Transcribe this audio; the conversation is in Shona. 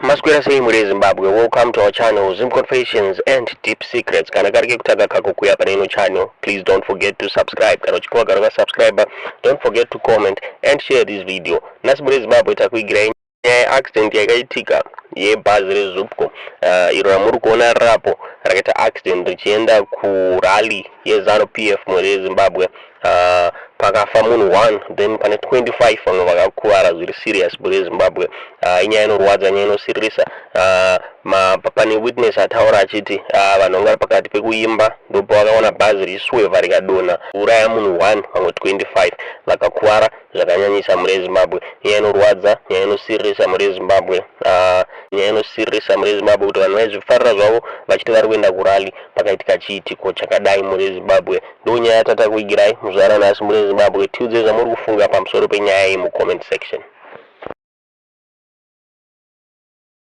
Maswera sei mhuri yeZimbabwe? Welcome to our channel, Zim Confessions and Deep Secrets. Kana kari kekutanga kako kuya pane ino channel, please don't forget to subscribe. Kana uchinge wagara wakasubscribe, don't forget to comment and share this video. Nhasi mhuri yeZimbabwe takuigirai nyaya yeaccident yakaitika yebhazi reZupco iro ramuri kuona rirapo rakaita accident richienda kurally yeZanu PF mhuri yeZimbabwe. Pakafa munhu 1, then pane 25 vamwe vakakuvara zviri serious mhuri yeZimbabwe. Inyaya inorwadza, nyaya inosiririsa. Pane witness ataura achiti vanhu vanga vari pakati pekuimba ndopavakaona bhazi richiswevha rikadonha kuuraya munhu 1, vamwe 25 vakakuvara zvakanyanyisa mhuri yeZimbabwe. Nyaya inorwadza, nyaya inosiririsa mhuri yeZimbabwe. Nyaya inosiririsa mhuri yeZimbabwe kuti vanhu vaizvifarira zvavo vachiti vari kuenda kurally, pakaitika chiitiko chakadai mhuri yeZimbabwe. Ndo nyaya yatatakuigirai muzuva ranhasi mhuri yeZimbabwe. Tiudzei zvamuri kufunga pamusoro penyaya iyi mucomment section.